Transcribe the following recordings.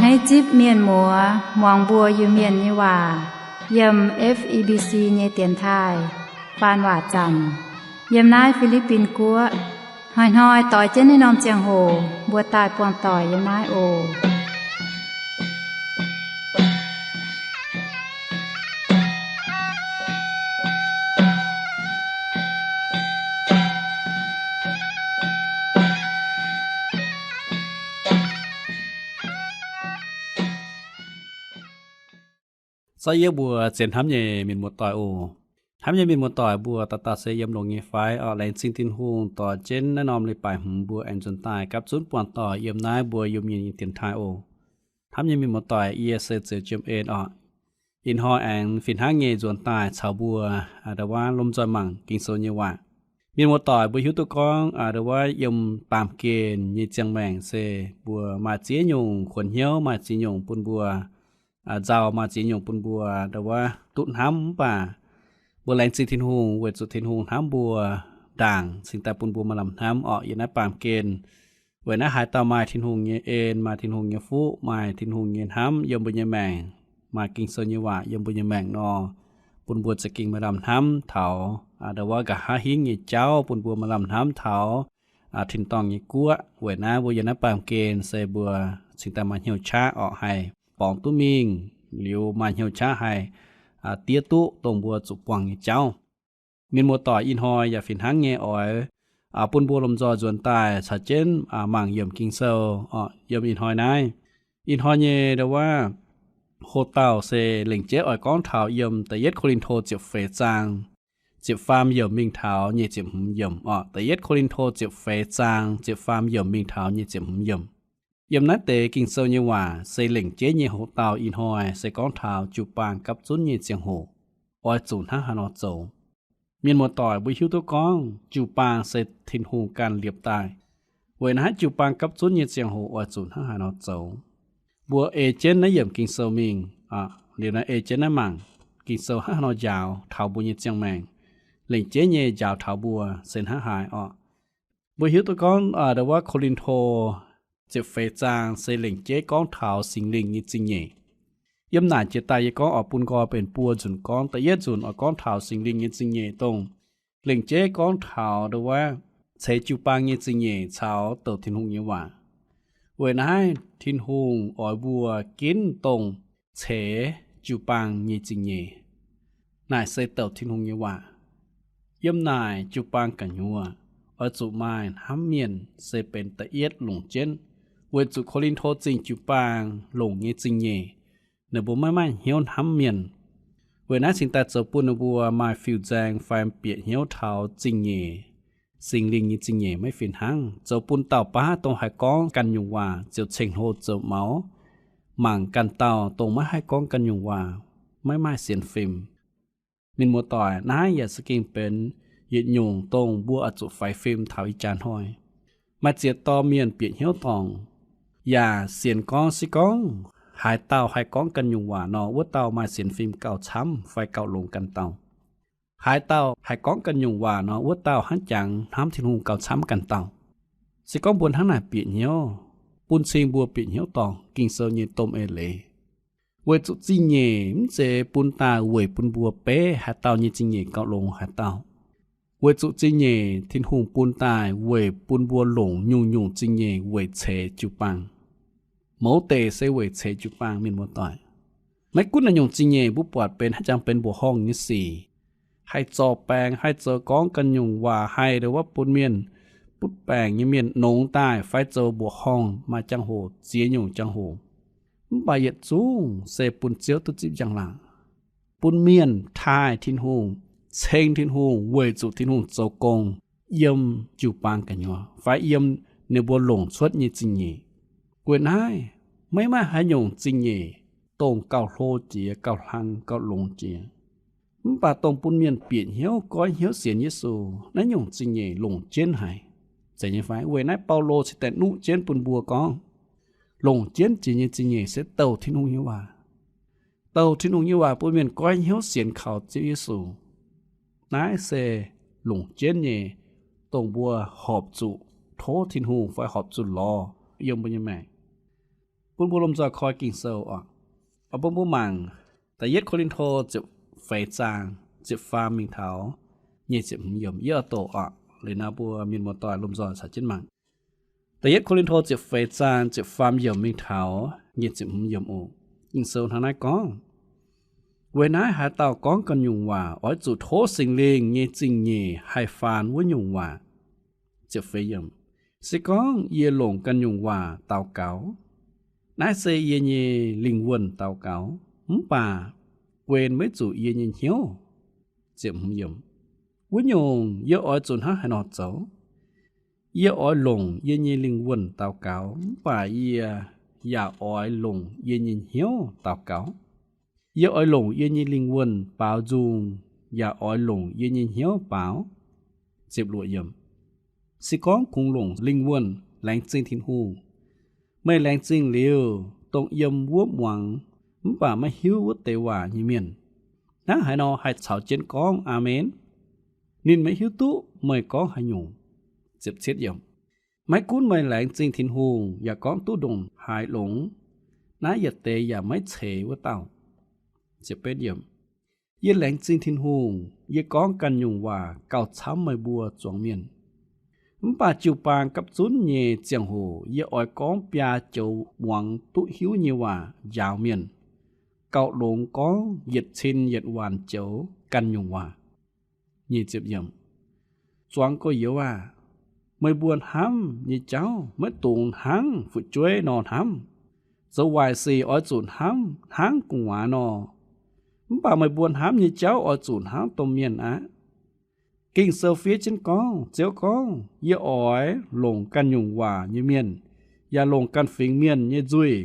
Naaiv zipv mienh muoz muangx mbuo Iu-Mienh nyei waac yiem F E B C nyei dienx taaih faan waac zanc yiem naaiv Fi^li^bin Guoqv. Hnoi-hnoi doix jienv naaiv norm ziangh hoc mbuo daaih buangh doic yiem naaiv oc. Sortv yie mbuo zien hnamv nyei mienh muoz-doic oc. Hnamv nyei mienh muoz-doic mbuo dauh dauh se yiem longx nyei fai? Orqc, laengz zingh Tin-Hungh dorh jienv naaiv norm leiz-baaix hmz mbuo aengx nzuonx daaih gapv zunv buangh doic yiem naaiv mbuo Iu-Mienh nyei dienx taaih oc. Hnamv nyei mienh muoz-doic, yie se Ziouc Jiem En orqc. Ih hnoi aengx fih hnangv nyei nzuonx daaih caux mbuo ndo wuov lomh nzoih mangc Ging-Sou nyei waac. Mienh muoz-doic, mbuo hiuv duqv gorngv ndo wuov yiem baamh gen nyei ziangh maengc se mbuo maaih ziex nyungc kuonx hnyouv, maaih ziex nyungc bun mbuo nzauh, maaih ziex nyungc bun mbuo ndo wuov duqv hnamv. Mv baac mbuo laengz zingh Tin-Hungh weic zuqc Tin-Hungh hnamv mbuo ndaangc cingx daaih bun mbuo maaih lamh hnamv orqc. Yiem naaiv baamh gen weic naaiv haaix dauh maaih Tin-Hungh nyei en, maaih Tin-Hungh nyei fuqv, maaih Tin-Hungh nyei hnamv yiem mbuo nyei maengc, maaih Ging-Sou nyei waac yiem mbuo nyei maengc nor, bun mbuo za'gengh maaih lamh hnamv taux ndo wuov nqa'haav hingv nyei jauv, bun mbuo maaih lamh hnamv taux tin-dorngh nyei guoqv. Weic naaiv mbuo yiem naaiv baamh gen se mbuo cingx daaih maaih hnyouv qaqv orqc, haih borngz duqv mingh, liuz maaih hnyouv qaqv haih diev duqv dongh mbuo zuqc buangh nyei jauv. Mienh muoz-doic, ih hnoi yaac fih hnangv nyei oix bun mbuo lomh nzoih nzuonx daaih caux jienv mangc yiemc Ging-Sou orqc. Yiem ih hnoi naaiv, ih hnoi nyei ndo wuov ho dauh se lengc jeiv oix gorngv taux yiem da'yietv Ko^lin^to ziepc feix zaang ziepc faam yiemc mingh taux nyic ziepc hmz yiemc orqc. Da'yietv Ko^lin^to ziepc feix zaang ziepc faam yiemc mingh taux nyic ziepc hmz yiemc. Yiem naaiv deix Ging-Sou nyei waac se lengc jeiv nyei ho dauh ih hnoi se gorngv taux jiu-baang gapv zunv nyei ziangh hoc oix zuqc hnangv haaix nor zoux. Mienh muoz-doic, mbuo hiuv duqv gorngv jiu-baang se Tin-Hungh ganh liepc daaih. Weic naaiv jiu-baang gapv zunv nyei ziangh hoc oix zuqc hnangv haaix nor zoux. Mbuo ei jienv naaiv yiemc Ging-Sou mingh liuz naaiv ei jienv naaiv mangc Ging-Sou hnangv haaix nor njaaux taux mbuo nyei ziangh maengc. Lengc jeiv nyei njaaux taux mbuo se hnangv haaix orqc. Mbuo hiuv duqv gorngv ndo wuov Ko^lin^to ziepc feix zaang se lengc jeiv gorngv taux Singx Lingh nyei zingh nyeic. Yiem naaic jiex daaih yie gorngv oix bun nqoi benx buo nzunc gorngv. Da'yietv nzunc oix gorngv taux Singx Lingh nyei zingh nyeic dongh lengc jeiv gorngv taux ndo wuov ceix jiu-baang nyei zingh nyeic caux douc Tin-Hungh nyei waac. Weic naaiv Tin-Hungh oix mbuo ginv dongh ceix jiu-baang nyei zingh nyeic. Naaic se douc Tin-Hungh nyei waac. Yiem naaic jiu-baang gu'nyuoz oix zuqc maaih hnamv mienh se benx da'yietv longc jienv, weic zuqc Ko^lin^to Zingh jiu-baang longc nyei zingh nyeic, ninh mbuo maiv maaih hnyouv hnamv mienh. Weic naaiv cingx daaih zoux bun ninh mbuo maaih fiuv-nzaeng fai bieqc hnyouv taux zingh nyeic, Singx Lingh nyei zingh nyeic maiv fih hnangv, zoux bun dauh baav dongh haih gorngv ganh nyungc waac ziouc ceng-hlo zoux maux, mangc ganh dauh dongh maiv haih gorngv ganh nyungc waac, maiv maaih sienx fim. Mienh muoz-doic, naaiv yaac za'gengh benx yietc nyungc dongh mbuo oix zuqc faix fim taux ih jaax hnoi. Maaih ziex dorh mienh bieqc hnyouv dorngc, yaac sienx gorngv se gorngv haaix dauh haih gorngv ganh nyungc waac nor, wuov dauh maaih sienx fim gauh camv fai gauh longx ganh dauh. Haaix dauh haih gorngv ganh nyungc waac nor, wuov dauh hnangv jangx hnamv Tin-Hungh gauh camv ganh dauh. Se gorngv mbuo hnangv naaic bieqc hnyouv, bun cing mbuo bieqc hnyouv dorngc Ging-Sou nyei domh eix leiz. Weic zuqc zingh nyeic mv zeiz bun daaih weic bun mbuo beiv haaix dauh nyei zingh nyeic gauh longx haaix dauh. Weic zuqc zingh nyeic Tin-Hungh bun daaih weic bun mbuo longc nyungc-nyungc zingh nyeic weic ceix jiu-baang. Mouz deic se weic ceix jiu-baang, mienh muoz-doic. Maiv gunv naaiv nyungc zingh nyeic mbuo buatc benx haaix jangx benx mbuoqc horngh nyei sic, haih zorc baengx, haih zoux gorngv ganh nyungc waac, haih ndo wuov bun mienh butv baengc nyei mienh nongx daaih fai zoux mbuoqc horngh maaih jangx-hoc ziex nyungc jangx-hoc. Mv baac yietc zungv se bun Ziouv duqv zipv njang-laangc, bun mienh taaih Tin-Hungh, ceng Tin-Hungh weic zuqc Tin-Hungh zoux gong yiem jiu-baang gu'nyuoz fai yiem ninh mbuo longc cuotv nyei zingh nyeic. Weic naaiv, maiv maaih haaix nyungc zingh nyeic dongh gauh hlo jiex, gauh hlang, gauh longx jiex. Mv baac dongh bun mienh bieqc hnyouv goiv hnyouv sienx Yesu, naaiv nyungc zingh nyeic longc jienv haic. Zeiz nyei fai? Weic naaiv Baulo cingx daaih nuqv jienv bun mbuo gorngv, longc jienv jiex nyei zingh nyeic se douc Tin-Hungh nyei waac. Douc Tin-Hungh nyei waac bun mienh goiv hnyouv sienx kaux Ziouv Yesu. Naaiv se longc jienv nyei, dongh mbuo horpc zuqc tov Tin-Hungh fai horpc zuqc lorz yiem mbuo nyei maengc. Bun mbuo lomh nzoih koi Ging-Sou oc. Oix bun mbuo mangc da'yietv Ko^lin^to ziepc feix zaang ziepc faam mingh taux nyic ziepc hmz yiemc. Yie oix doqc oc. Liuz nor mbuo mienh muoz-doic lomh nzoih caux jienv mangc. Da'yietv Ko^lin^to ziepc feix zaang ziepc faam yiemc mingh taux nyic ziepc hmz yiemc oc. Ging-Sou hnangv naaiv gorngv, Weic naaiv haaix dauh gorngv ganh nyungc waac oix zuqc tov Singx Lingh nyei zingh nyeic haih faan wuov nyungc waac. Se gorngv yie longc ganh nyungc waac daux gaux, naaiv se yie nyei lingh wuonh daux gaux, mv baac guen maiv zuqc yie nyei hnyouv. Wuov nyungc yie oix zuqc hnangv haaix nor zoux? Yie oix longc yie nyei lingh wuonh daux gaux, mv baac yie yaac oix longc yie nyei hnyouv daux gaux. Yie oix longc yie nyei lingh wuonh baaux nzung, yaac oix longc yie nyei hnyouv baaux. Se gorngv kungx longc lingh wuonh laengz zingh Tin-Hungh, meih laengz zingh liuz dongh yiem wuov muangx mv baac maiv hiuv wuov deix waac nyei mienh, hnangv haaix nor haih caux jienv gorngv Aamen? Ninh maiv hiuv duqv meih gorngv haaix nyungc. Maiv gunv meih laengz zingh Tin-Hungh yaac gorngv duqv ndongc haaix longx, naaiv yietc deix yaac maiv ceix wuov dauh. Yie laengz zingh Tin-Hungh, yie gorngv ganh nyungc waac gauh camv meih mbuo zuangx mienh. Mv baac jiu-baang gapv zunv nyei ziangh hoc yie oix gorngv biaa joux muangx duqv hiuv nyei waac njaaux mienh, gauh longx gorngv yietc cin yietc waanc joux ganh nyungc waac. Zuangx gorx-youz aah! Meih mbuo hnamv nyei jauv maiv dungx hnangv fu'jueiv nor hnamv. Zoux waaic sic oix zuqc hnamv hnangv gu'nguaaz nor. Mv baac meih mbuo hnamv nyei jauv oix zuqc hnangv domh mienh aqv. Ging-Sou fiev jienv gorngv, Ziouv gorngv, Yie oix longc ganh nyungc waac nyei mienh yaac longc ganh fingx mienh nyei nzuih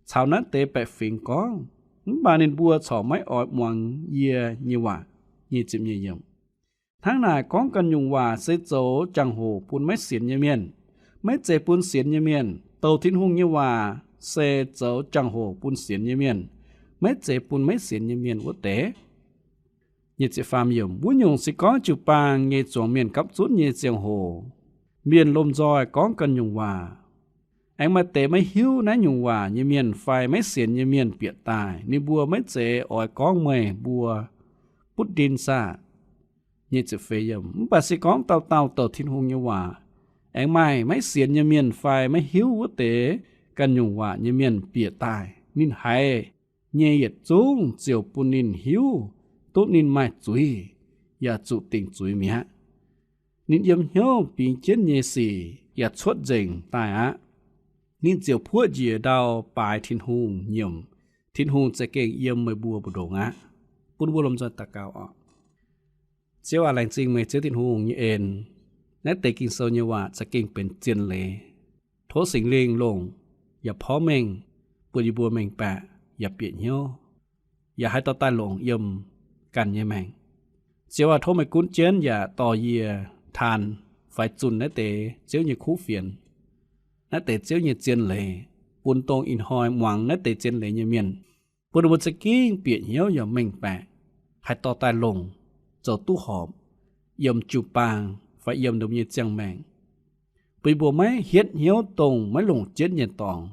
caux naaiv deix baeqc fingx gorngv, mv baac ninh mbuo corc maiv oix muangx yie nyei waac. Hnangv naaic, gorngv ganh nyungc waac se zoux jangx-hoc bun maiv sienx nyei mienh, maiv zeiz bun sienx nyei mienh. Douc Tin-Hungh nyei waac se zoux jangx-hoc bun sienx nyei mienh, maiv zeiz bun maiv sienx nyei mienh wuov deix. Wuov nyungc se gorngv jiu-baang nyei zuangx mienh gapv zunv nyei ziangh hoc, mienh lomh nzoih gorngv ganh nyungc waac. Aengx maaih deix maiv hiuv naaiv nyungc waac nyei mienh fai maiv sienx nyei mienh bieqc daaih, ninh mbuo maiv zeiz oix gorngv meih mbuo butv ndin saah? Mv baac se gorngv dauh dauh douc Tin-Hungh nyei waac, aengx maaih maiv sienx nyei mienh fai maiv hiuv wuov deix ganh nyungc waac nyei mienh bieqc daaih, ninh haiz nyei yietc zungv ziouc bun ninh hiuv duqv ninh maaih zuiz yaac zuqc dingc zuiz mi'aqv. Ninh yiem hnyouv bingx jienv nyei sic yaac cuotv nzengc daaih aqv. Ninh ziouc puoqv njiec ndau baaix Tin-Hungh nyiemc. Tin-Hungh za'gengh yiem meih mbuo mbu'ndongx aqv. Bun mbuo lomh nzoih daux gaux oc. Ziouv aac, laengz zingh meih Ziouv Tin-Hungh nyei en. Naaiv deix Ging-Sou nyei waac za'gengh benx zien leiz. Tov Singx Lingh longc yaac porv mengh bun yie mbuo mengh baeqc yaac bieqc hnyouv, yaac haih dorh daaih longc yiem ganh nyei maengc. Ziouv aac, tov meih gunv jienv yaac dorh yie taan fai zunh naaiv deix Ziouv nyei kuv fienx, naaiv deix Ziouv nyei zien leiz, bun dongh ih hnoi muangx naaiv deix zien leiz nyei mienh, bun ninh mbuo za'gengh bieqc hnyouv yaac mengh baeqc, haih dorh daaih longc, zoux duqv horpc yiem jiu-baang fai yiem ninh mbuo nyei ziangh maengc. Bun yie mbuo maiv hietv hnyouv dongh maiv longc jienv nyei dorngx,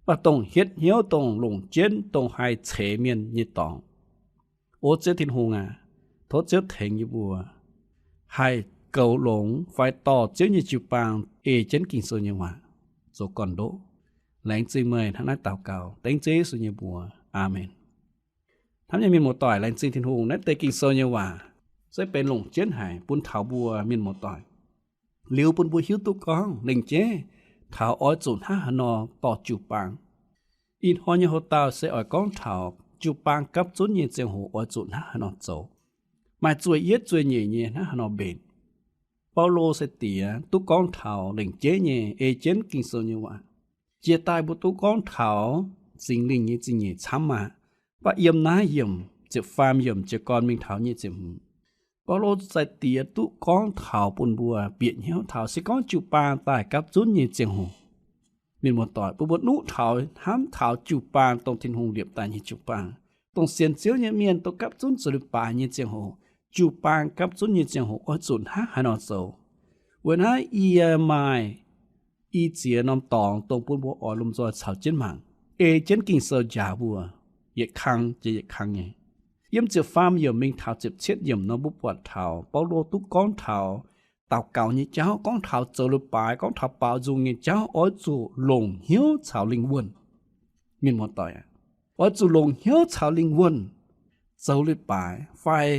mv baac dongh hietv hnyouv dongh longc jienv, dongh haih ceix mienh nyei dorngx. O Ziouv Tin-Hungh aac, tov Ziouv tengx yie mbuo haih goux longx fai dorh Ziouv nyei jiu-baang ei jienv Ging-Sou nyei waac zoux gorn-ndoqv. Laengz zingh meih. Hnangv naaiv daux gaux dengv Ziouv Yesu nyei mbuox. Aamen. Hnamv nyei mienh muoz-doic, laengz zingh Tin-Hungh, naaiv deix Ging-Sou nyei waac se benx longc jienv haic bun taux mbuo mienh muoz-doic. Liuz bun mbuo hiuv duqv gorngv lengc jeiv taux oix zuqc hnangv haaix nor dorh jiu-baang. Ih hnoi nyei hoc-dauh se oix gorngv taux jiu-baang gapv zunv nyei ziangh hoc oix zuqc hnangv haaix nor zoux, maaih zueih yietv zueih nyeic nyei hnangv haaix nor mbenc. Baulo sai-diex duqv gorngv taux lengc jeiv nyei ei jienv Ging-Sou nyei waac. Jiex daaih mbuo duqv gorngv taux Singx Lingh nyei zingh nyeic camv maah! Mv baac yiem naaiv yiemc ziepc faam yiemc jiez gorn mingh taux nyic ziepc hmz, Baulo sai-diex duqv gorngv taux bun mbuo bieqc hnyouv taux se gorngv jiu-baang daaih gapv zunv nyei ziangh hoc, mienh muoz-doic, bun mbuo nuqv taux hnamv taux jiu-baang dongh Tin-Hungh liepc daaih nyei jiu-baang, dongh sienx Ziouv nyei mienh dongh gapv zunv zoux leiz-baaix nyei ziangh hoc, jiu-baang gapv zunv nyei ziangh hoc oix zuqc hnangv haaix nor zoux. Weic naaiv yie maaih i ziex norm dorngx dongh bun mbuo oix lomh nzoih caux jienv mangc, ei jienv Ging-Sou njaaux mbuo, yietc kang jiex yietc kang nyei. Yiem ziepc faam yiemc mingh taux ziepc cietv yiemc nor, mbuo buatc taux Baulo duqv gorngv taux daux gaux nyei jauv, gorngv taux zoux leiz-baaix, gorngv taux baaux nzung nyei jauv oix zuqc longc hnyouv caux lingh wuonh. Mienh muoz-doic, oix zuqc longc hnyouv caux lingh wuonh zoux leiz-baaix fai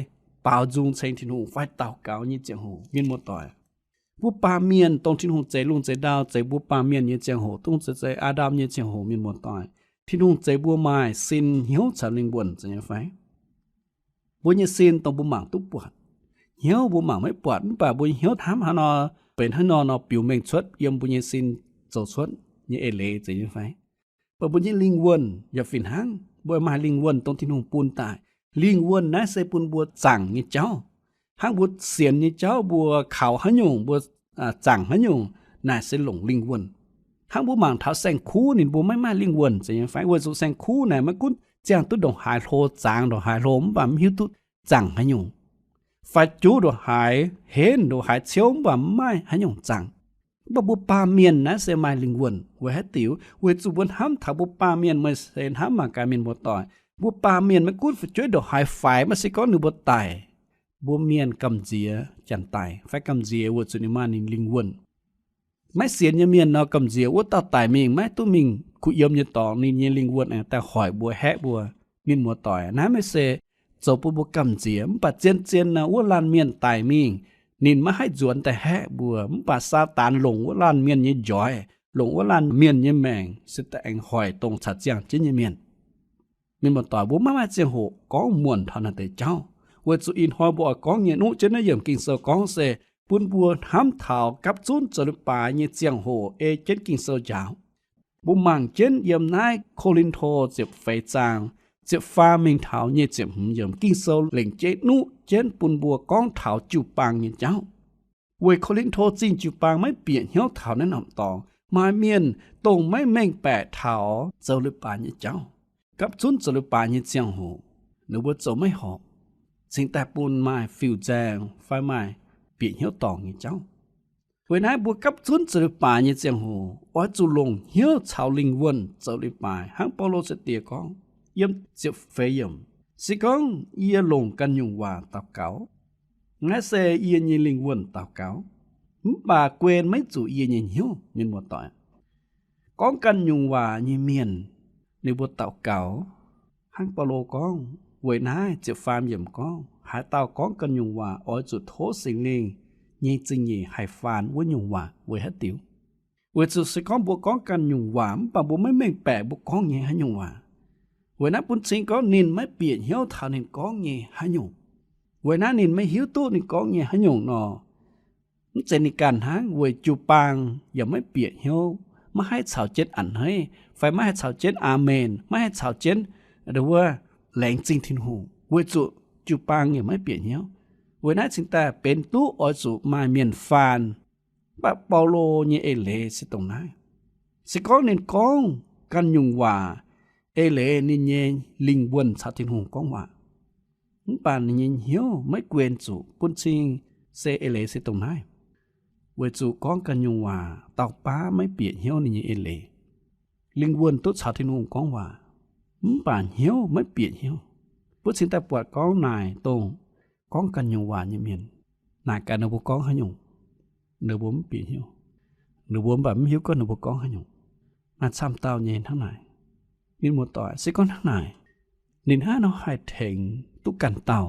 baaux nzung ceng Tin-Hungh fai daux gaux nyei ziangh hoc. Mienh muoz-doic, mbuo baamh mienh dongh Tin-Hungh zeix lungh zeix ndau, zeix mbuo baamh mienh nyei ziangh hoc, dongh zeix, zeix Aa^ndam nyei ziangh hoc, mienh muoz-doic, Tin-Hungh zeix mbuo maaih sin, hnyouv caux lingh wuonh, zeiz nyei fai? Mbuo nyei sin dongh mbuo mangc duqv buatc. Hnyouv mbuo mangc maiv buatc, mv baac mbuo nyei hnyouv hnamv haaix nor, benx haaix nor nor biux mengh cuotv yiem mbuo nyei sin zoux cuotv nyei eix leiz, zeiz nyei fai? Mv baac mbuo nyei lingh wuonh yaac fih hnangv. Mbuo maaih lingh wuonh dongh Tin-Hungh bun daaih. Lingh wuonh naaiv se bun mbuo zaangc nyei jauv. Hnangv mbuo sienx nyei jauv, mbuo kaux haaix nyungc, mbuo zaangc haaix nyungc, naaic se longc lingh wuonh. Hnangv mbuo mangc taux saeng-kuv, ninh mbuo maiv maaih lingh wuonh, zeiz nyei fai? Weic zuqc saeng-kuv naaic maiv gunv ziangh duqv ndongc haaix hlo, zaangx ndongc haaix hlo, mv baac mv hiuv duqv zaangc haaix nyungc, fai juv ndongc haaix, henv ndongc haaix ciouv, mv baac mv maaih haaix nyungc zaangc. Mv baac mbuo baamh mienh naaiv se maaih lingh wuonh. Weic haaix diuc? Weic zuqc mbuo hnamv taux mbuo baamh mienh, meih se hnamv mangc gaax, mienh muoz-doic, mbuo baamh mienh maiv gunv fu'jueiv ndongc haaix faix, maiv se gorngv ninh mbuo daic, mbuo mienh gamh nziex janx daic fai gamh nziex weic zuqc ninh maaih ninh lingh wuonh. Maiv sienx nyei mienh nor gamh nziex wuov dauh daic mingh, maiv duqv mingh kuh yiem nyei dorngx, ninh nyei lingh wuonh aengx daaih hoic mbuo, haeqv mbuo. Mienh muoz-doic, naaiv maiv se zoux bun mbuo gamh nziex, mv baac zien-zien nor wuov laanh mienh daic mingh, ninh maiv haih nzuonx daaih haeqv mbuo, mv baac Saadaan longc wuov laanh mienh nyei njoix, longc wuov laanh mienh nyei maengc se daaih aengx hoic dongh caux ziangh jienv nyei mienh. Mienh muoz-doic, mbuo maiv maaih ziangh hoc gorngv muonc taux naaiv deix jauv, weic zuqc ih hnoi mbuo oix gorngv nyei, nuqv jienv naaiv yiemc Ging-Sou gorngv se bun mbuo hnamv taux gapv zunv zoux leiz-baaix nyei ziangh hoc ei jienv Ging-Sou njaaux. Mbuo mangc jienv yiem naaiv Ko^lin^to ziepc feix zaang, ziepc faam mingh taux nyic ziepc hmz yiemc, Ging-Sou lengc jeiv nuqv jienv bun mbuo gorngv taux jiu-baang nyei jauv. Weic Ko^lin^to Zingh jiu-baang maiv bieqc hnyouv taux naaiv norm dorngx, maaih mienh dongh maiv mengh baeqc taux zoux leiz-baaix nyei jauv, gapv zunv zoux leiz-baaix nyei ziangh hoc, ninh mbuo zoux maiv horpc, cingx daaih bun maaih fiuv-nzaeng fai maaih bieqc hnyouv dorngc nyei jauv. Weic naaiv mbuo gapv zunv zoux leiz-baaix nyei ziangh hoc oix zuqc longc hnyouv caux lingh wuonh zoux leiz-baaix, hnangv Baulo sai-diex gorngv yiem ziepc feix yiemc, se gorngv yie longc ganh nyungc waac daux gaux, naaiv se yie nyei lingh wuonh daux gaux, mv baac guen maiv zuqc yie nyei hnyouv. Mienh muoz-doic, gorngv ganh nyungc waac nyei mienh, ninh mbuo daux gaux, hnangv Baulo gorngv, weic naaiv ziepc faam yiemc gorngv, haaix dauh gorngv ganh nyungc waac oix zuqc tov Singx Lingh nyei zingh nyeic haih faan wuov nyungc waac. Weic haaix diuc? Weic zuqc se gorngv mbuo gorngv ganh nyungc waac mv baac mbuo maiv mengh baeqc mbuo gorngv nyei haaix nyungc waac, weic naaiv bun cing gorngv ninh maiv bieqc hnyouv taux ninh gorngv nyei haaix nyungc. Weic naaiv ninh maiv hiuv duqv ninh gorngv nyei haaix nyungc nor, mv zeiz ninh ganh hnangv, weic jiu-baang yaac maiv bieqc hnyouv, maiv haih caux jienv a'hneiv, fai maiv haih caux jienv aamen, maiv haih caux jienv wuov laengz zingh Tin-Hungh, weic zuqc jiu-baang yaac maiv bieqc hnyouv. Weic naaiv cingx daaih benx duqv oix zuqc maaih mienh faan. Mv baac Baulo nyei eix leiz se dongh naaiv. Se gorngv ninh gorngv ganh nyungc waac, eix leiz ninh nyei lingh wuonh caux Tin-Hungh gorngv waac, mv baac ninh nyei hnyouv maiv guen zuqc, bun cing se eix leiz se dongh naaiv. Weic zuqc gorngv ganh nyungc waac dauh baav maiv bieqc hnyouv ninh nyei eix leiz. Lingh wuonh duqv caux Tin-Hungh gorngv waac, mv baac hnyouv maiv bieqc hnyouv. Mbuo cingx daaih buatc gorngv naaic dongh gorngv ganh nyungc waac nyei mienh, naaic gaax ninh mbuo gorngv haaix nyungc, ninh mbuo mv bieqc hnyouv. Ninh mbuo mv baac mv hiuv gorngv ninh mbuo gorngv haaix nyungc. Maaih camv dauh nyei hnangv naaic. Mienh muoz-doic, se gorngv hnangv naaic, ninh hnangv nor haih tengx duqv ganh dauh.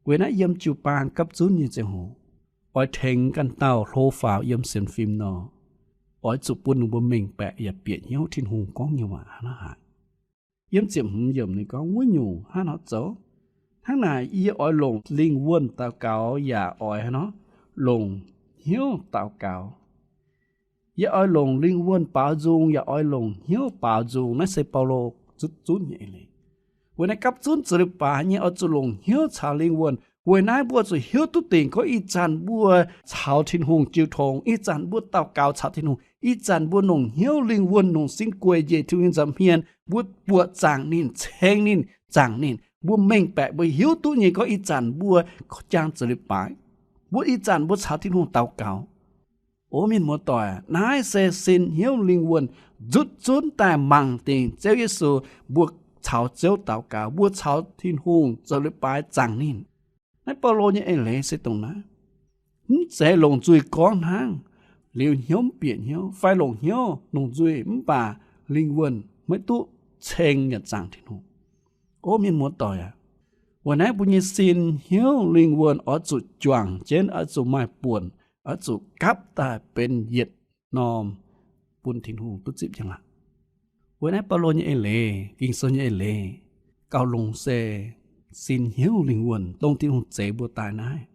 Weic naaiv yiem jiu-baang gapv zunv nyei ziangh hoc, oix tengx ganh dauh hlo faaux yiem sienx fim nor, oix zuqc bun ninh mbuo mengh baeqc yaac bieqc hnyouv Tin-Hungh gorngv nyei waac hnangv naaic. Yiem ziepc hmz yiemc ninh gorngv wuov nyungc hnangv nor zoux. Hnangv naaic yie oix longc lingh wuonh daux gaux yaac oix hnangv nor longc hnyouv daux gaux. Yie oix longc lingh wuonh baaux nzung yaac oix longc hnyouv baaux nzung. Naaiv se Baulo zutv zunv nyei eix leiz. Weic naaiv gapv zunv zoux leiz-baaix nyei oix zuqc longc hnyouv caux lingh wuonh. Weic naaiv mbuo zuqc hiuv duqv dingc gorngv ih zanc mbuo caux Tin-Hungh jiu tongx, ih zanc mbuo daux gaux caux Tin-Hungh, ih zanc mbuo longc hnyouv lingh wuonh longc sin gueic njiec Tin-Hungh nyei nza'hmien, mbuo buoqc zaangc ninh, ceng ninh, zaangc ninh. Mbuo mengh baeqc mbuo hiuv duqv nyei gorngv ih zanc mbuo jangx zoux leiz-baaix, mbuo ih zanc mbuo caux Tin-Hungh daux gaux. O mienh muoz-doic, naaiv se sin hnyouv lingh wuonh nzutv zunv daaih mangc dingc Ziouv Yesu. Mbuo caux Ziouv daux gaux, mbuo caux Tin-Hungh zoux leiz-baaix zaangc ninh. Naaiv Baulo nyei eix leiz se dongh naaiv. Mv zeiz longc nzuih gorngv hnangv, liuz hnyouv mv bieqc hnyouv, fai longc hnyouv longc nzuih mv baac lingh wuonh maiv duqv ceng yaac zaangc Tin-Hungh. O mienh muoz-doic aac, weic naaiv mbuo nyei sin hnyouv lingh wuonh oix zuqc juangc jienv, oix zuqc maaih buonc, oix zuqc gapv daaih benx yietc norm bun Tin-Hungh duqv zipv njang-laangc. Weic naaiv Baulo nyei eix leiz, Ging-Sou nyei eix leiz, gauh longx se sin hnyouv lingh wuonh dongh Tin-Hungh zeix mbuo daaih naaiv,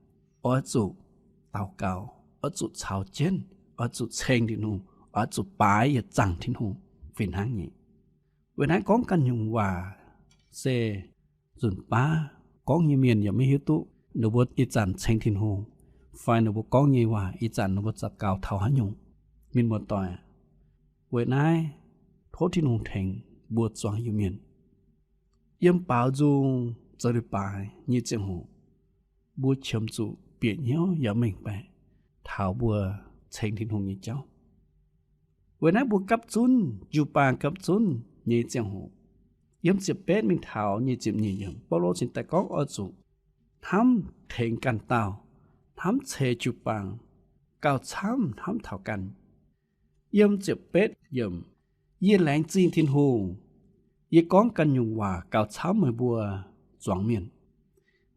oix zuqc daux gaux, oix zuqc caux jienv, oix zuqc ceng Tin-Hungh, oix zuqc baaix yaac zaangc Tin-Hungh fih hnangv nyei. Weic naaiv gorngv ganh nyungc waac se nzunc baav gorngv nyei mienh yaac maiv hiuv duqv ninh mbuo ih zanc ceng Tin-Hungh, fai ninh mbuo gorngv nyei waac ih zanc ninh mbuo zaux gaux taux haaix nyungc. Mienh muoz-doic, weic naaiv tov Tin-Hungh tengx mbuo zuangx Iu-Mienh. Yiem baaux nzung zoux leiz-baaix nyei ziangh hoc, mbuo qiemx zuqc bieqc hnyouv yaac mengh baeqc taux mbuo ceng Tin-Hungh nyei jauv. Weic naaiv mbuo gapv zunv, jiu-baang gapv zunv nyei ziangh hoc, yiem ziepc betv mingh taux nyic ziepc nyeic yiemc, Baulo cingx daaih gorngv oix zuqc hnamv tengx ganh dauh, hnamv ceix jiu-baang, gauh camv hnamv taux ganh. Yiem ziepc betv yiemc, yie laengz zingh Tin-Hungh, yie gorngv ganh nyungc waac gauh camv meih mbuo zuangx mienh.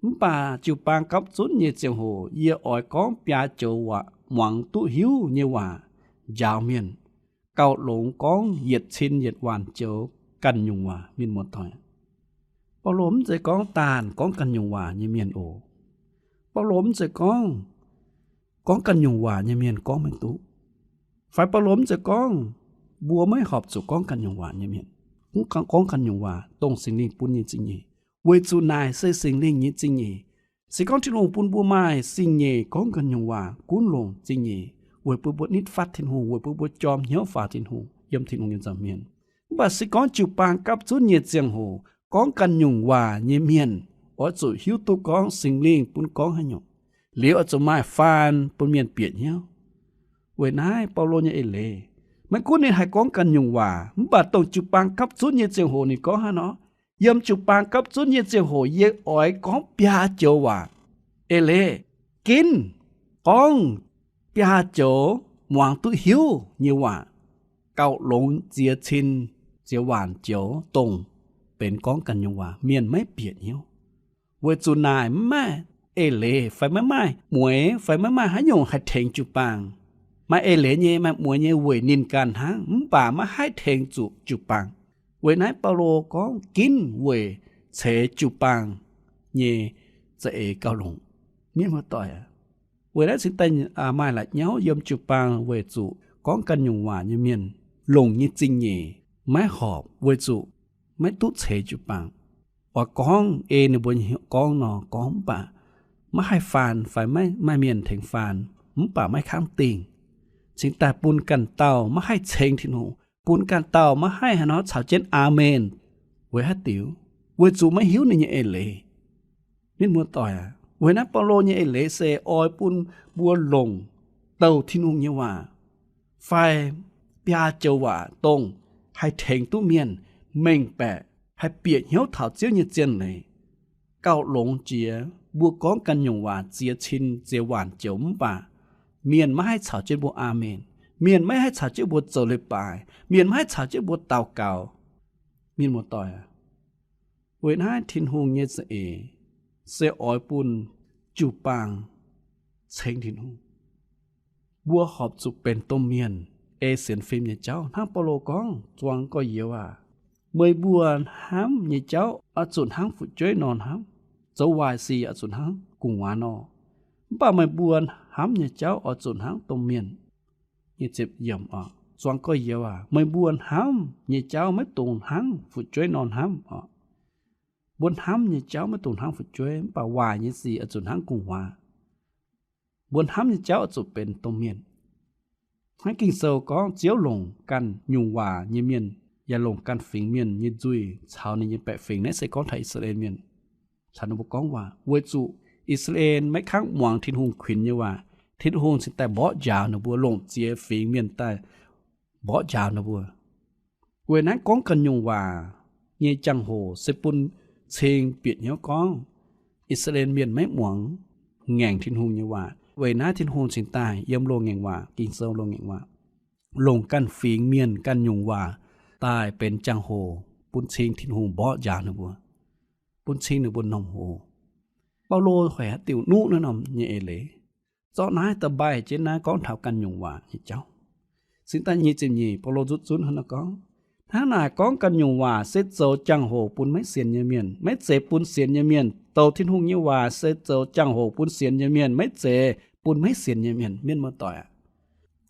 Mv baac jiu-baang gapv zunv nyei ziangh hoc yie oix gorngv biaa joux waac, muangx duqv hiuv nyei waac njaaux mienh, gauh longx gorngv yietc cin yietc waanc joux ganh nyungc waac. Mienh muoz-doic, Baulo mv zeiz gorngv daanh gorngv ganh nyungc waac nyei mienh oc. Baulo mv zeiz gorngv, gorngv ganh nyungc waac nyei mienh gorngv maiv duqv. Fai Baulo mv zeiz gorngv mbuo maiv horpc zuqc gorngv ganh nyungc waac nyei mienh, gorngv ganh nyungc waac dongh Singx Lingh bun nyei zingh nyeic, weic zuqc naaic se Singx Lingh nyei zingh nyeic. Se gorngv Tin-Hungh bun mbuo maaih zingh nyeic gorngv ganh nyungc waac gunv longc zingh nyeic weic bun mbuo nitv fatv Tin-Hungh, weic bun mbuo jorm hnyouv faaux Tin-Hungh, yiem Tin-Hungh nyei nza'hmien. Mv baac se gorngv jiu-baang gapv zunv nyei ziangh hoc, gorngv ganh nyungc waac nyei mienh oix zuqc hiuv duqv gorngv Singx Lingh bun gorngv haaix nyungc. Liuz oix zuqc maaih faan bun mienh bieqc hnyouv. Weic naaiv Baulo nyei eix leiz, maiv gunv ninh haih gorngv ganh nyungc waac, mv baac dongh jiu-baang gapv zunv nyei ziangh hoc ninh gorngv hnangv nor, yiem jiu-baang gapv zunv nyei ziangh hoc yie oix gorngv biaa joux waac. Eix leiz, ginv gorngv biaa joux muangx duqv hiuv nyei waac, gauh longx ziex cin ziex waanc joux dongh benx gorngv ganh nyungc waac mienh maiv bieqc hnyouv. Weic zuqc naaic maiv maaih eix leiz fai maiv maaih mueix fai maiv maaih haaix nyungc haih tengx jiu-baang. Maaih eix leiz nyei, maaih mueix nyei weic ninh ganh hnangv, mv baac maiv haih tengx zuqc jiu-baang. Weic naaiv Baulo gorngv ginv weic ceix jiu-baang nyei za'eix gauh longx. Mienh muoz-doic aac, weic naaiv cingx daaih maaih la'nyauv yiem jiu-baang weic zuqc gorngv ganh nyungc waac nyei mienh longc nyei zingh nyeic maiv horpc weic zuqc maiv duqv ceix jiu-baang. Oix gorngv ei ninh mbuo gorngv nor gorngv mv baac maiv haih faan fai maiv maaih mienh tengx faan, mv baac maiv kangv dingh, cingx daaih bun ganh dauh maiv haih ceng Tin-Hungh, bun ganh dauh maiv haih haaix nor caux jienv aamen. Weic haaix diuc? Weic zuqc maiv hiuv ninh nyei eix leiz. Mienh muoz-doic aac, weic naaiv Baulo nyei eix leiz se oix bun mbuo longc douh Tin-Hungh nyei waac fai biaa joux waac dongh haih tengx duqv mienh mengh baeqc, haih bieqc hnyouv taux Ziouv nyei zien leiz. Gauh longx jiex mbuo gorngv ganh nyungc waac ziex cin ziex waanc joux mv baac mienh maiv haih caux jienv mbuo aamen, mienh maiv haih caux jienv mbuo zoux leiz-baaix, mienh maiv haih caux jienv mbuo daux gaux. Mienh muoz-doic aac, weic naaiv Tin-Hungh nyei za'eix se oix bun jiu-baang ceng Tin-Hungh. Mbuo horpc zuqc benx domh mienh ei sienx fim nyei jauv. Hnangv Baulo gorngv, Zuangx gorx-youz aac, meih mbuo hnamv nyei jauv oix zuqc hnangv fu'jueiv nor hnamv, zoux waaic sic oix zuqc hnangv gu'nguaaz nor. Mv baac meih mbuo hnamv nyei jauv oix zuqc hnangv domh mienh. Zuangx gorx-youz aac, meih mbuo hnamv nyei jauv maiv dungx hnangv fu'jueiv nor hnamv oc. Mbuo hnamv nyei jauv maiv dungx hnangv fu'jueiv, mv baac waaic nyei sic oix zuqc hnangv gu'nguaaz. Mbuo hnamv nyei jauv oix zuqc benx domh mienh. Hnangv Ging-Sou gorngv, Ziouv longc ganh nyungc waac nyei mienh yaac longc ganh fingx mienh nyei nzuih caux ninh nyei baeqc fingx. Naaiv se gorngv taux I^saa^laa^en Mienh caux ninh mbuo gorngv waac, weic zuqc I^saa^laa^en maiv kangv muangx Tin-Hungh kuinx nyei waac, Tin-Hungh cingx daaih mborqv njaaux ninh mbuo, longc ziex fingx mienh daaih mborqv njaaux ninh mbuo. Weic naaiv gorngv ganh nyungc waac nyei jangx-hoc se bun cing bieqc hnyouv gorngv I^saa^laa^en Mienh maiv muangx ngaengc Tin-Hungh nyei waac. Weic naaiv Tin-Hungh cingx daaih yiem loz-ngaengc waac, Ging-Sou loz-ngaengc waac, longc ganh fingx mienh ganh nyungc waac daaih benx jangx-hoc bun cing Tin-Hungh mborqv njaaux ninh mbuo, bun cing ninh mbuo m'normh hoc. Baulo hoic haaix diuc nuqv naaiv norm nyei eix leiz. Zorqv naaiv da'mbaiv jienv naaiv gorngv taux ganh nyungc waac nyei jauv. Cingx daaih nyic ziepc nyeic, Baulo nzutv zunv hnangv naaiv gorngv, Hnangv naaic gorngv ganh nyungc waac se zoux jangx-hoc bun maiv sienx nyei mienh, maiv zeiz bun sienx nyei mienh. Douc Tin-Hungh nyei waac se zoux jangx-hoc bun sienx nyei mienh, maiv zeiz bun maiv sienx nyei mienh. Mienh muoz-doic aac,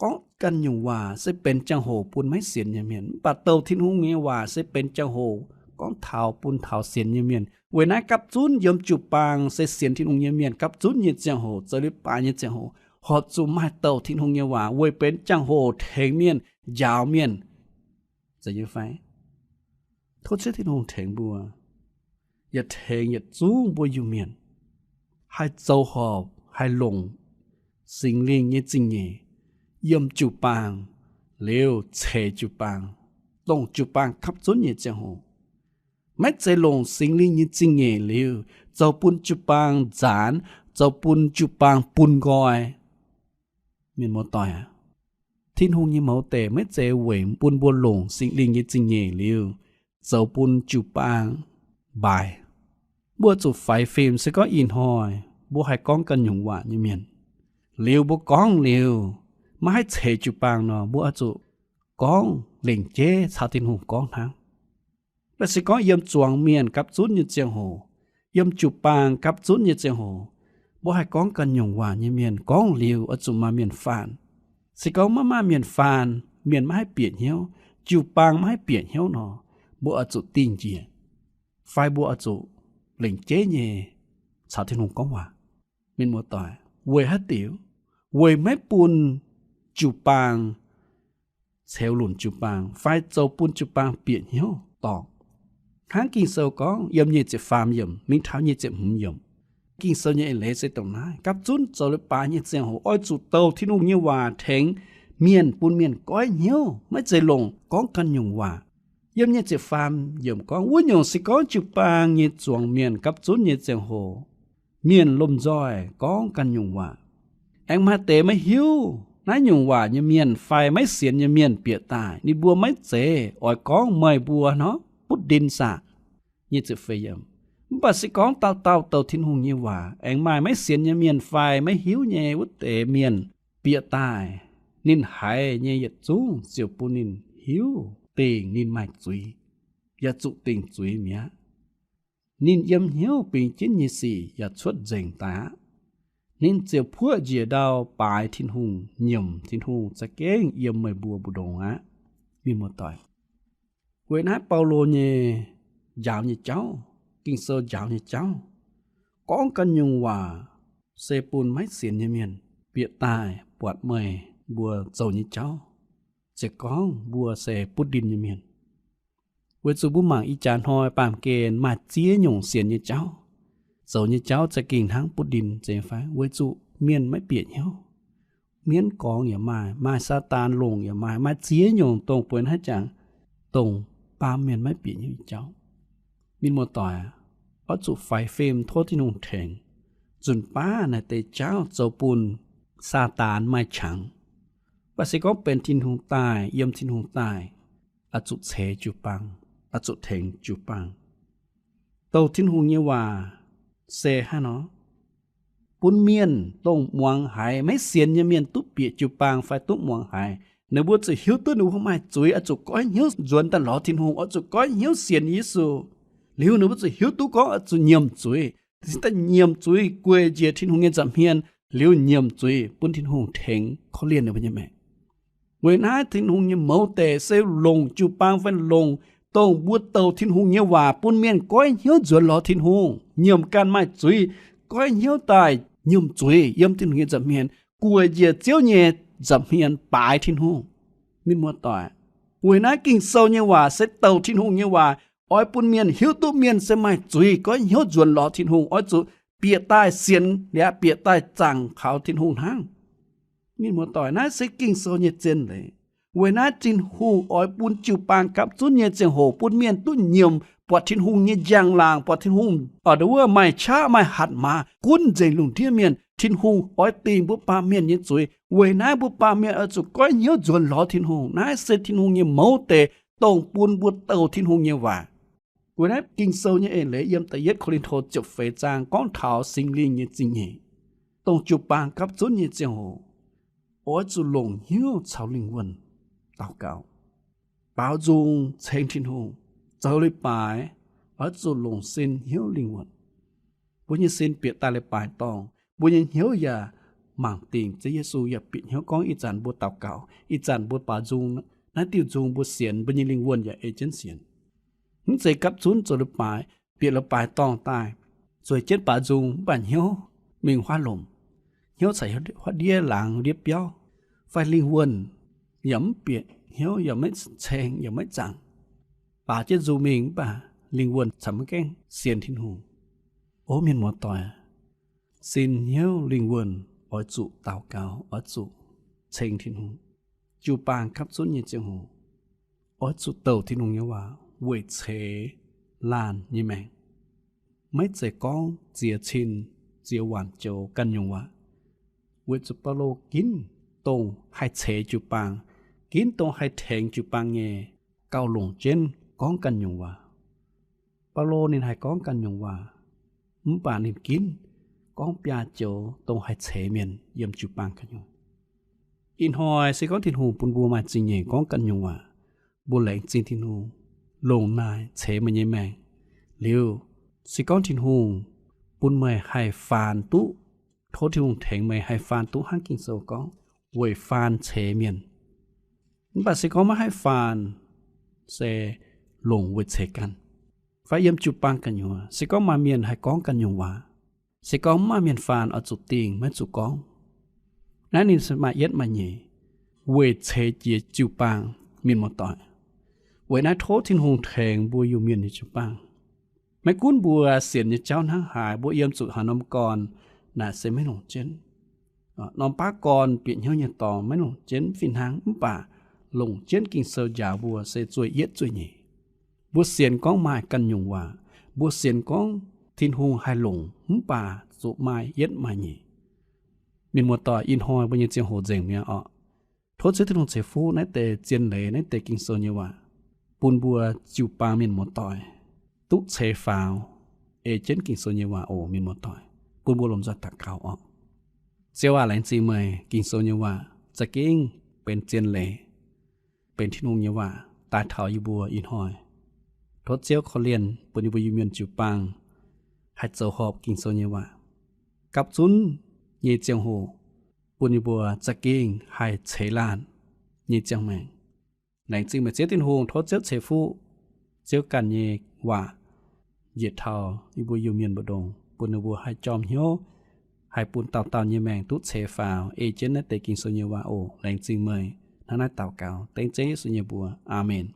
gorngv ganh nyungc waac se benx jangx-hoc bun maiv sienx nyei mienh, mv baac douc Tin-Hungh nyei waac se benx jangx-hoc gorngv taux bun taux sienx nyei mienh. Weic naaiv gapv zunv yiem jiu-baang se sienx Tin-Hungh nyei mienh gapv zunv nyei ziangh hoc, zoux leiz-baaix nyei ziangh hoc, horpc zuqc maaih douc Tin-Hungh nyei waac weic benx jangx-hoc tengx mienh, njaaux mienh. Zeiz nyei fai? Tov Ziouv Tin-Hungh tengx mbuo, yaac tengx yietc zungv mbuo Iu-Mienh haih zoux horpc, haih longc Singx Lingh nyei zingh nyeic yiem jiu-baang liuz ceix jiu-baang, dongh jiu-baang gapv zunv nyei ziangh hoc. Maiv zeiz longc Singx Lingh nyei zingh nyeic liuz zoux bun jiu-baang nzaanx, zoux bun jiu-baang bun nqoi. Mienh muoz-doic aac, Tin-Hungh nyei mouz deic maiv zeiz weic bun mbuo longc Singx Lingh nyei zingh nyeic liuz zoux bun jiu-baang mbaaix. Mbuo zuqc faix fim se gorngv ih hnoi mbuo haih gorngv ganh nyungc waac nyei mienh, liuz mbuo gorngv liuz maiv haih ceix jiu-baang nor, mbuo oix zuqc gorngv lengc jeiv caux Tin-Hungh gorngv hnangv. Mv baac se gorngv yiem zuangx mienh gapv zunv nyei ziangh hoc, yiem jiu-baang gapv zunv nyei ziangh hoc, mbuo haih gorngv ganh nyungc waac nyei mienh, gorngv liuz oix zuqc maaih mienh faanh. Se gorngv maiv maaih mienh faanh, mienh maiv haih bieqc hnyouv, jiu-baang maiv haih bieqc hnyouv nor, mbuo oix zuqc dingh njiec, fai mbuo oix zuqc lengc jeiv nyei caux Tin-Hungh gorngv waac. Mienh muoz-doic, weic haaix diuc? Weic maiv bun jiu-baang ceux lunc jiu-baang fai zoux bun jiu-baang bieqc hnyouv dorngc. Hnangv Ging-Sou gorngv yiem nyic ziepc faam yiemc mingh taux nyic ziepc hmz yiemc, Ging-Sou nyei eix leiz se dongh naaiv. Gapv zunv zoux leiz-baaix nyei ziangh hoc oix zuqc douh Tin-Hungh nyei waac tengx mienh, bun mienh goiv hnyouv, maiv zeiz longc gorngv ganh nyungc waac. Yiem nyic ziepc faam yiemc gorngv, wuov nyungc se gorngv jiu-baang nyei zuangx mienh gapv zunv nyei ziangh hoc, mienh lomh nzoih gorngv ganh nyungc waac. Aengx maaih deix maiv hiuv naaiv nyungc waac nyei mienh fai maiv sienx nyei mienh bieqc daaih, ninh mbuo maiv zeiz oix gorngv meih mbuo nor butv ndin saah? Mv baac se gorngv dauh dauh douh Tin-Hungh nyei waac, aengx maaih maiv sienx nyei mienh fai maiv hiuv nyei wuov deix mienh bieqc daaih, ninh haiz nyei yietc zungv ziouc bun ninh hiuv dingc ninh maaih zuiz, yaac zuqc dingc zuiz mi'aqv. Ninh yiem hnyouv bingx jienv nyei sic yaac cuotv nzengc daaih aqv. Ninh ziouc puoqv njiec ndau baaix Tin-Hungh, nyiemc Tin-Hungh za'gengh yiem meih mbuo mbu'ndongx aqv. Mienh muoz-doic, weic naaiv Baulo nyei njaaux nyei jauv, Ging-Sou njaaux nyei jauv, gorngv ganh nyungc waac se bun maiv sienx nyei mienh bieqc daaih buatc meih mbuo zoux nyei jauv, ziouc gorngv mbuo se butv ndin nyei mienh. Weic zuqc mbuo mangc ih jaax hnoi baamh gen maaih ziex nyungc sienx nyei jauv, zoux nyei jauv za'gengh hnangv butv ndin zeiz fai? Weic zuqc mienh maiv bieqc hnyouv. Mienv gorngv yaac maaih, maaih Saadaan longc yaac maaih, maaih ziex nyungc dongh bueix hnangv jangx, dongh baamh mienh maiv bieqc hnyouv nyei jauv. Mienh muoz-doic, oix zuqc faix fim tov Tin-Hungh tengx, nzunc baav naaiv deix jauv zoux bun Saadaan maaih qangx. Mv baac se gorngv benx Tin-Hungh daaih, yiem Tin-Hungh daaih, oix zuqc ceix jiu-baang, oix zuqc tengx jiu-baang. Douh Tin-Hungh nyei waac se hnangv nor, bun mienh dongh muangx haiz, maiv sienx nyei mienh duqv bieqc jiu-baang fai duqv muangx haiz, ninh mbuo zuqc hiuv duqv ninh mbuo maaih zuiz, oix zuqc goiv hnyouv nzuonx daaih lorz Tin-Hungh, oix zuqc goiv hnyouv sienx Yesu. Liuz ninh mbuo zuqc hiuv duqv gorngv oix zuqc nyiemc zuiz, cingx daaih nyiemc zuiz, gueic njiec Tin-Hungh nyei nza'hmien, liuz nyiemc zuiz bun Tin-Hungh tengx korv-lienh ninh mbuo nyei maengc. Weic naaiv Tin-Hungh nyei mouz deic se longc jiu-baang fai longc dongh mbuo douh Tin-Hungh nyei waac bun mienh goiv hnyouv nzuonx lorz Tin-Hungh, nyiemc ganh maaih zuiz, goiv hnyouv daaih nyiemc zuiz yiem Tin-Hungh nyei nza'hmien, gueic njiec Ziouv nyei nza'hmien baaix Tin-Hungh. Mienh muoz-doic, weic naaiv Ging-Sou nyei waac se douh Tin-Hungh nyei waac, oix bun mienh hiuv duqv mienh se maaih zuiz, goiv hnyouv nzuonx lorz Tin-Hungh, oix zuqc bieqc daaih sienx liuz bieqc daaih zaangc kaux Tin-Hungh hnangv. Mienh muoz-doic, naaiv se Ging-Sou nyei zien leiz. Weic naaiv Tin-Hungh oix bun jiu-baang gapv zunv nyei ziangh hoc bun mienh duqv nyiemc buatc Tin-Hungh nyei njang-laangc, buatc Tin-Hungh oix nduov maaih qaqv maaih hatc maaz gunv nzengc lungh ndiev mienh. Tin-Hungh oix dingc mbuo baamh mienh nyei zuiz. Weic naaiv mbuo baamh mienh oix zuqc goiv hnyouv nzuonx lorz Tin-Hungh. Naaiv se Tin-Hungh nyei mouz deix, dongh bun mbuo douh Tin-Hungh nyei waac. Weic naaiv Ging-Sou nyei eix leiz yiem da'yietv Ko^lin^to ziepc feix zaang gorngv taux Singx Lingh nyei zingh nyeic, dongh jiu-baang gapv zunv nyei ziangh hoc oix zuqc longc hnyouv caux lingh wuonh daux gaux, baaux nzung ceng Tin-Hungh. Zoux leiz-baaix oix zuqc longc sin, hnyouv, lingh wuonh. Mbuo nyei sin bieqc daaih leiz-baaix dorngh. Mbuo nyei hnyouv yaac mangc dingc Ziouv Yesu, yaac bieqc hnyouv gorngv ih zanc mbuo daux gaux, ih zanc mbuo baaux nzung, naaiv diuh nzung mbuo sienx, mbuo nyei lingh wuonh yaac ei jienv sienx. Mv zeiz gapv zunv zoux leiz-baaix, bieqc leiz-baaix dorngh daaih, zueiz jienv baaux nzung mv baac hnyouv mingh huaav lomc, hnyouv caux huaav ndiev laangz ndiev biauv, fai lingh wuonh yaac mv bieqc hnyouv, yaac maiv ceng, yaac maiv zaangc. Baaux jienv nzung mingh mv baac lingh wuonh caux maiv gaengh sienx Tin-Hungh. O mienh muoz-doic, sin, hnyouv, lingh wuonh oix zuqc daux gaux, oix zuqc ceng Tin-Hungh. Jiu-baang gapv zunv nyei ziangh hoc oix zuqc douc Tin-Hungh nyei waac weic ceix laanh nyei maengc. Maiv zeiz gorngv ziex cin, ziex waanc joux ganh nyungc waac. Weic zuqc Baulo ginv dongh haih ceix jiu-baang, ginv dongh haih tengx jiu-baang nyei gauh longc jienv gorngv ganh nyungc waac. Baulo ninh haih gorngv ganh nyungc waac, mv baac ninh ginv gorngv biaa joux dongh haih ceix mienh yiem jiu-baang ganh nyungc. Ih hnoi se gorngv Tin-Hungh bun mbuo maaih zingh nyeic gorngv ganh nyungc waac, mbuo laengz zingh Tin-Hungh longc naaic ceix meih nyei maengc. Liuz, se gorngv Tin-Hungh bun meih haih faan duqv, tov Tin-Hungh tengx meih haih faan duqv hnangv Ging-Sou gorngv, weic faan ceix mienh. Mv baac se gorngv maiv haih faan, se longc weic ceix ganh, fai yiem jiu-baang gu'nyuoz se gorngv maaih mienh haih gorngv ganh nyungc waac, se gorngv mv maaih mienh faan, oix zuqc dingh, maiv zuqc gorngv. Naaiv ninh se maaih yietv maaih nyeic weic ceix jiez jiu-baang, mienh muoz-doic. Weic naaiv tov Tin-Hungh tengx mbuo Iu-Mienh nyei jiu-baang. Maiv gunv mbuo sienx nyei jauv hnangv haaix, mbuo yiem zuqc haaix norm gorn, naaic se maiv longc jienv. Norm baav gorn bieqc hnyouv nyei dorngx maiv longc jienv fih hnangv, mv baac longc jienv Ging-Sou njaaux mbuo se zueih yietv zueih nyeic. Mbuo sienx gorngv maaih ganh nyungc waac, mbuo sienx gorngv Tin-Hungh haih longc, mv baac zuqc maaih yietv maaih nyeic. Mienh muoz-doic, ih hnoi mbuo nyei ziangh hoc nzengc mi'aqv orqc. Tov Ziouv Tin-Hungh ceix fuqv naaiv deix zien leiz, naaiv deix Ging-Sou nyei waac, bun mbuo jiu-baang mienh muoz-doic duqv ceix faaux ei jienv Ging-Sou nyei waac oc, mienh muoz-doic. Bun mbuo lomh nzoih daux gaux orqc. Ziouv aac, laengz zingh meih, Ging-Sou nyei waac za'gengh benx zien leiz, benx Tin-Hungh nyei waac daaih taux yie mbuo ih hnoi. Tov Ziouv korv-lienh bun yie mbuo Iu-Mienh jiu-baang haih zoux horpc Ging-Sou nyei waac. Gapv zunv nyei ziangh hoc bun yie mbuo za'gengh haih ceix laanh nyei ziangh maengc. Laengz zingh meih Ziouv Tin-Hungh, tov Ziouv ceix fuqv Ziouv ganh nyei waac njiec taux yie mbuo Iu-Mienh mbu'ndongx, bun ninh mbuo haih jorm hnyouv, haih bun dauh dauh nyei maengc duqv ceix faaux ei jienv naaiv deix Ging-Sou nyei waac oc. Laengz zingh meih. Hnangv naaiv daux gaux dengv Ziouv Yesu nyei mbuox. Aamen.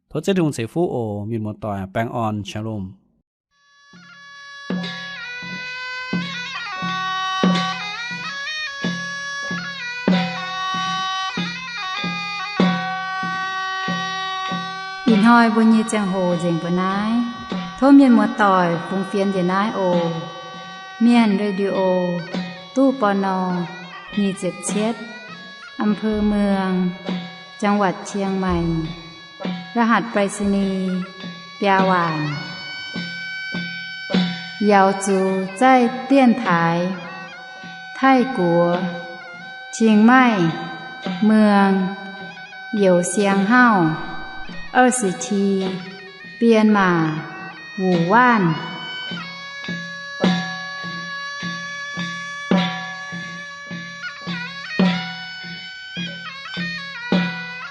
Tov Ziouv Tin-Hungh ceix fuqv oc, mienh muoz-doic, baengh orn, shalom. Ih hnoi mbuo nyei ziangh hoc nzengc mbuo naaiv. Tov mienh muoz-doic fungx fienx njiec naaiv oc. Mienh Radio, ตู้ ปณ. nyic ziepc cietv, อำเภอเมือง จังหวัดเชียงใหม่ รหัสไปรษณีย์ biaa waanc. 瑶族在电台 Taiv-Guoqv, Chiang Mai, เมือง Youh Siang Hauv, 二十七, 编码 Wu Wanv.